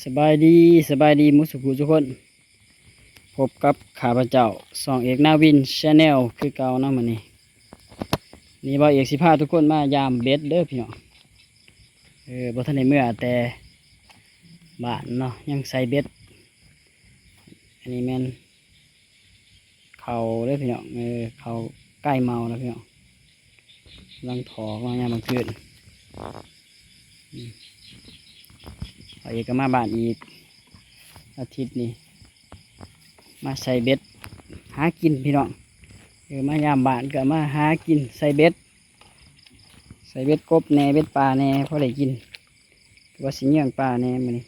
ສະບາຍດີ ສະບາຍດີໝົດສູ່ຜູ້ສູ່ຄົນ. ພົບກັບຂ້າພະເຈົ້າ ຊ່ອງເອກນາວິນ Channel ຄືເກົ່າເນາະມື້ນີ້. ນີ້ບ່າວເອກຊິພາທຸກຄົນມາຢາມເບັດເດີພີ່ນ້ອງ. ເອີ ບໍ່ທັນໄດ້ເມືອແຕ່ບ້ານເນາະ ຍັງໃສ່ເບັດ. ອັນນີ້ແມ່ນ ເຂົ້າເດີພີ່ນ້ອງ ເອີ ເຂົ້າໃກ້ເໝົາແລ້ວພີ່ນ້ອງ ກຳລັງຖອກເນາະ ຍາມກາງຄືນ. ອືມ ເອົາອີກ ກໍມາບ້ານອີກ ອາທິດນີ້ ມາໃສ່ເບັດຫາກິນພີ່ນ້ອງ. ເອີ ມາຍາມບ້ານກໍມາຫາກິນ ໃສ່ເບັດ ໃສ່ເບັດກົບແດ່ ເບັດປາແດ່ ພໍໄດ້ກິນ ວ່າຊິເຍືອງປາແດ່ມື້ນີ້.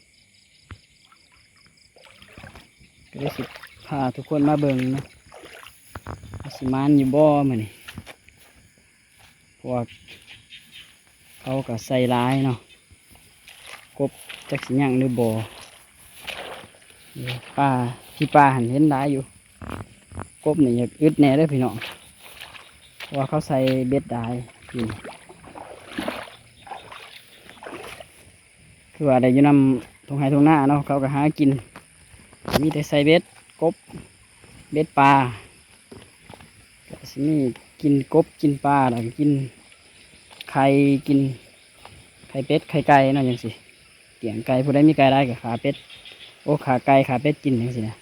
ກໍເລີຍຊິພາທຸກຄົນມາເບິ່ງເນາະ ວ່າຊິໝານຢູ່ບໍ່ມື້ນີ້ ເພາະວ່າເຂົາກໍໃສ່ຫຼາຍເນາະ ກົບຈັກຊິຍັງຫຼືບໍ່. ເອີ ປາ ຂີ້ປາຫັ້ນເຫັນຫຼາຍຢູ່ ກົບນີ້ຢາກອຶດແດ່ເດີພີ່ນ້ອງ ເພາະວ່າເຂົາໃສ່ເບັດຫຼາຍ. ອືມ ຄືວ່າໄດ້ຢູ່ນຳທົ່ງໄຮ່ທົ່ງນາເນາະ ເຂົາກໍຫາກິນ ມີແຕ່ໃສ່ເບັດກົບ ເບັດປາ ກໍຊິມີກິນກົບກິນປາ ແລ້ວກໍກິນໄຂ່ ກິນໄຂ່ເປັດໄຂ່ໄກ່ເນາະ ຈັ່ງຊີ້ ລ້ຽງໄກ່ ຜູ້ໃດມີໄກ່ຫຼາຍກໍຂ້າເປັດ ໂອ້ ຂ້າໄກ່ຂ້າເປັດກິນ ຈັ່ງຊີ້ນະ.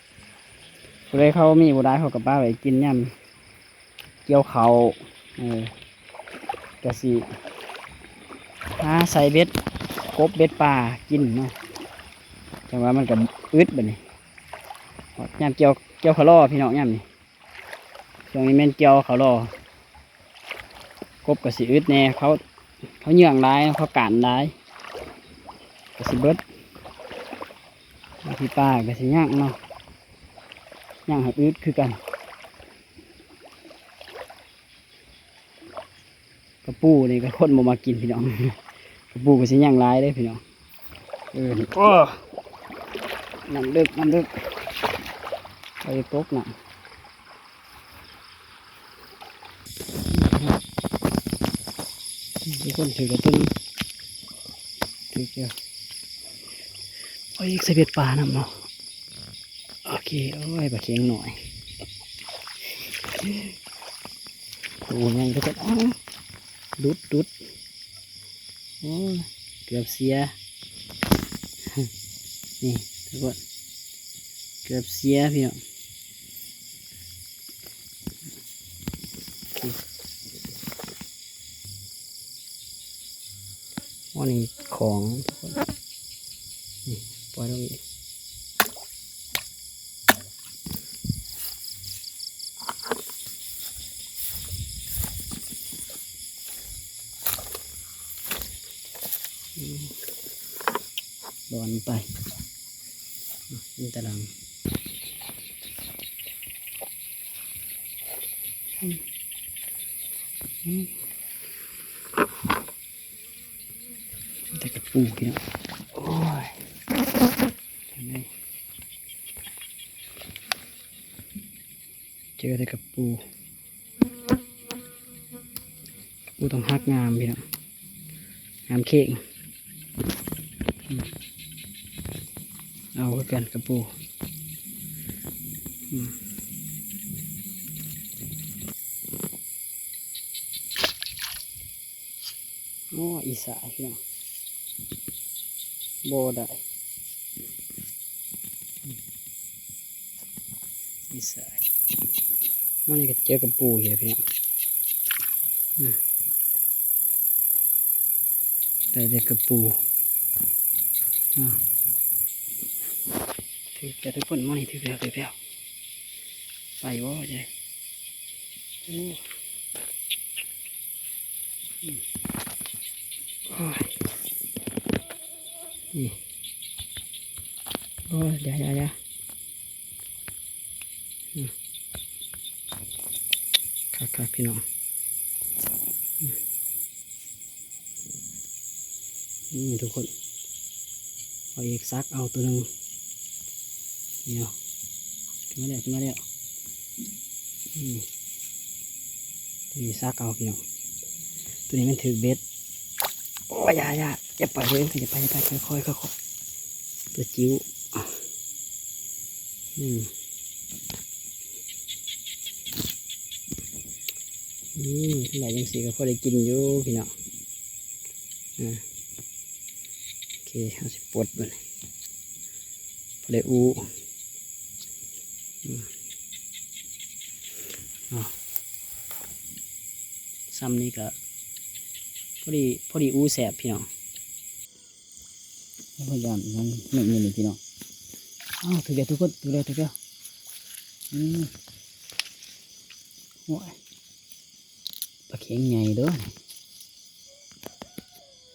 ຜູ້ໃດເຂົາມີບໍ່ຫຼາຍ ເຂົາກໍປະໄວ້ກິນຍາມ ກ່ຽວເຂົ້າ ເອີ ກະຊິຫາໃສ່ເບັດກົບເບັດປາກິນເນາະ ຈັ່ງວ່າມັນກະອຶດບັດນີ້. ຮອດຍາມກ່ຽວ ກ່ຽວເຂົ້າລໍພີ່ນ້ອງ ຍາມນີ້ ຊ່ວງນີ້ແມ່ນກ່ຽວເຂົ້າລໍ ກົບກະຊິອຶດແດ່ ເຂົາ ເຂົາເຍືອງຫຼາຍ ເຂົາກ້ານຫຼາຍ ກະຊິເບິດ ບາງທີປາກະຊິຍັງເນາະ ຍັງຫາກອຶດຄືກັນ. ກະປູນີ້ກະຄົນບໍ່ມັກກິນພີ່ນ້ອງ ກະປູກະຊິຍັງຫຼາຍເດ້ພີ່ນ້ອງ. ເອີ ນີ້ ໂອ້ ນ້ຳເລິກ ນ້ຳເລິກ ໄປຕົກນ້ຳ ມີຄົນຖືກແລ້ວຕົວໜຶ່ງ ຖືກແລ້ວ. ໂອ້ຍ ໃສ່ເບັດປານຳເນາະ. ໂອເຄ ໂອ້ຍ ປາເຂັງໜ້ອຍ ໂຕໃຫຍ່ເດີ. ອ້າວ ຫຼຸດ ຫຼຸດ ໂອ້ຍ ເກືອບເສຍ ນີ້ທຸກຄົນ ເກືອບເສຍພີ່ນ້ອງ. ໂອເຄ ອັນນີ້ຂອງ ນີ້ ປ່ອຍລົງອີກ ອືມ ບອນໄປ ອືມ ເປັນຕາລາງ ອືມ ອືມ ແຕ່ກະປູພີ່ນ້ອງ ໂອ້ຍ ເຈີແຕ່ກະປູ ກະປູຕ້ອງຫັກງາມພີ່ນ້ອງ ງາມເຄັ່ງ ອືມ ເອົາຄືກັນກະປູ ອືມ. ໂອ້ ອີສາຍພີ່ນ້ອງ ບໍ່ໄດ້ ອີສາຍ ມື້ນີ້ກະເຈີກະປູອີກແລ້ວພີ່ນ້ອງ ອືມ ໄດ້ແຕ່ກະປູ ອືມ ຖືກແລ້ວທຸກຄົນ ມື້ນີ້ຖືກແລ້ວ ຖືກແລ້ວ ໄປບໍ່ ເອີ ໂອ້ຍ ນີ້ ໂອ້ຍ ຢ່າ ຢ່າ ຢ່າ ອືມ ຄັກໆ ພີ່ນ້ອງ ອືມ. ນີ້ທຸກຄົນ ເອົາອີກ ສັກເອົາໂຕໜຶ່ງ ນີ້ເນາະ ຂຶ້ນມາແລ້ວ ຂຶ້ນມາແລ້ວ ນີ້ ໂຕນີ້ສັກເອົາພີ່ນ້ອງ ໂຕນີ້ມັນຖືກເບັດ ໂອ້ຍ ຢ່າ ຢ່າ ຢ່າໄປເດີ ຢ່າໄປ ຢ່າໄປ ຄ່ອຍໆ ຄ່ອຍໆ. ຕົວຈິ້ວ ອືມ ອືມ ໄດ້ຈັ່ງຊີ້ກໍພໍໄດ້ກິນຢູ່ພີ່ນ້ອງ. ອາ ໂອເຄ ເຮົາຊິປົດມັນ ພໍໄດ້ອູ້. ອືມ ເອົາ ຊ່ຳນີ້ກໍພໍດີ ພໍດີອູ້ແຊບພີ່ນ້ອງ. ໂອ້ຍ ຢ້ານມັນໜຶ້ງຢູ່ນີ້ພີ່ນ້ອງ. ອ້າວ ຖືກແລ້ວທຸກຄົນ ຖືກແລ້ວ ຖືກແລ້ວ. ອືມ ໂອ້ຍ ປາເຂັງໃຫຍ່ເດີ້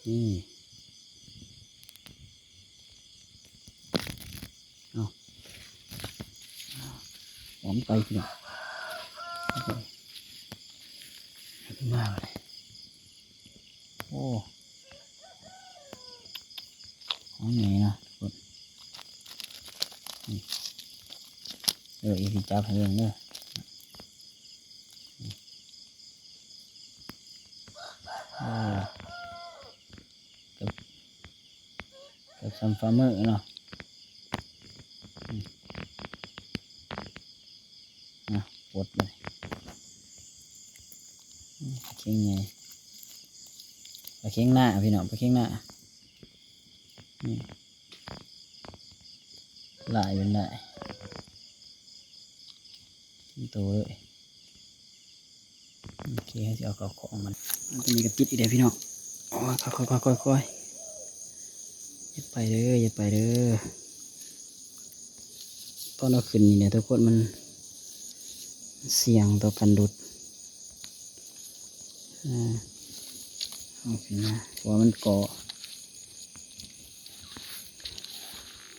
ນີ້. ເອົາ ອອກໄປພີ່ນ້ອງ ມາເລີຍ. ໂອ້ ຂອງໃຫຍ່ເນາະທຸກຄົນ. ນີ້ ເອີ ອີ່ຊິຈັບໃຫ້ເບິ່ງເດີ. ເອີ ເກືອບ ເກືອບສ່ຳຝ່າມືເນາະ. ອືມ ອ່ະ ປົດໄປ. ອືມ ປາເຂັງໃຫຍ່ ປາເຂັງນາພີ່ນ້ອງ ປາເຂັງນາ. ນີ້ ຫຼາຍເປັນຫຼາຍ ເຕັມໂຕເລີຍ. ໂອເຄ ເຮົາຊິເອົາເຂົ້າຂອງມັນ. ອັນນີ້ກໍຕິດອີກແລ້ວພີ່ນ້ອງ. ໂອ້ຍ ຄ່ອຍໆ ຄ່ອຍໆ ຢ່າໄປເດີ ຢ່າໄປເດີ. ຕອນເອົາຂຶ້ນນີ້ແຫຼະທຸກຄົນ ມັນສ່ຽງຕໍ່ການຫຼຸດ. ອາ ເອົາຂຶ້ນມາ ເພາະວ່າມັນເກາະ.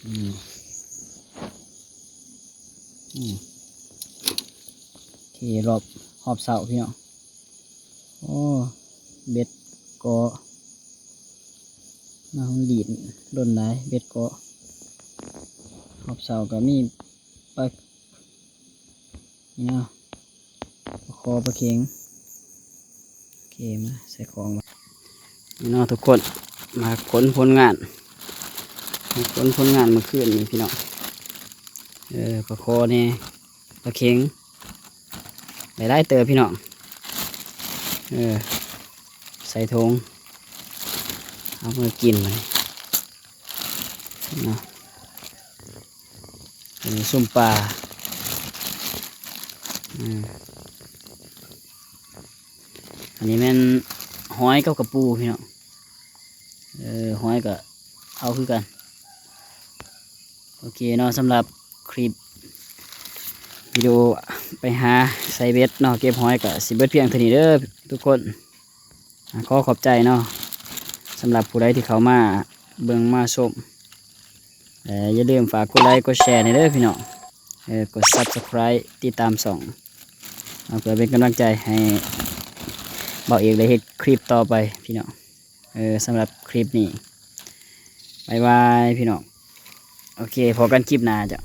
ອືມ ອືມ ໂອເຄ ຮອບ ຮອບເຊົ້າພີ່ນ້ອງ. ໂອ້ ເບັດເກາະເນາະ ມັນດີດດົນຫຼາຍ ເບັດເກາະ. ຮອບເຊົ້າກໍມີປາ ນີ້ເນາະ ປາຄໍ່ ປາເຂັງ. ໂອເຄ ມາໃສ່ຂອງ ນີ້ເນາະທຸກຄົນ ມາຂົນຜົນງານ ມາຂົນຜົນງານມື້ຄືນນີ້ພີ່ນ້ອງ. ເອີ ປາຄໍ່ແດ່ ປາເຂັງ ໄດ້ຫຼາຍເຕີບພີ່ນ້ອງ. ເອີ ໃສ່ຖົງ ເອົາເມືອກິນເນາະ. ອັນນີ້ຊຸມປາ ອືມ ອັນນີ້ແມ່ນຫອຍກັບກະປູພີ່ນ້ອງ. ເອີ ຫອຍກໍເອົາຄືກັນ. ໂອເຄເນາະ ສຳລັບຄລິບວິດີໂອໄປຫາໃສ່ເບັດເນາະ ເກັບຫອຍ ກໍຊິເບິດພຽງເທົ່ານີ້ເດີທຸກຄົນ. ອາ ຂໍຂອບໃຈເນາະ ສຳລັບຜູ້ໃດທີ່ເຂົ້າມາເບິ່ງມາຊົມ ແລະ ຢ່າລືມຝາກກົດໄລກົດແຊແດ່ເດີພີ່ນ້ອງ. ເອີ ກົດ Subscribe ຕິດຕາມຊ່ອງ ເພື່ອເປັນກຳລັງໃຈໃຫ້ບ່າວເອກໄດ້ເຮັດຄລິບຕໍ່ໄປພີ່ນ້ອງ. ເອີ ສຳລັບຄລິບນີ້ ບາຍບາຍພີ່ນ້ອງ. ໂອເຄ ພໍ້ກັນຄລິບໜ້າເຈົ້າ.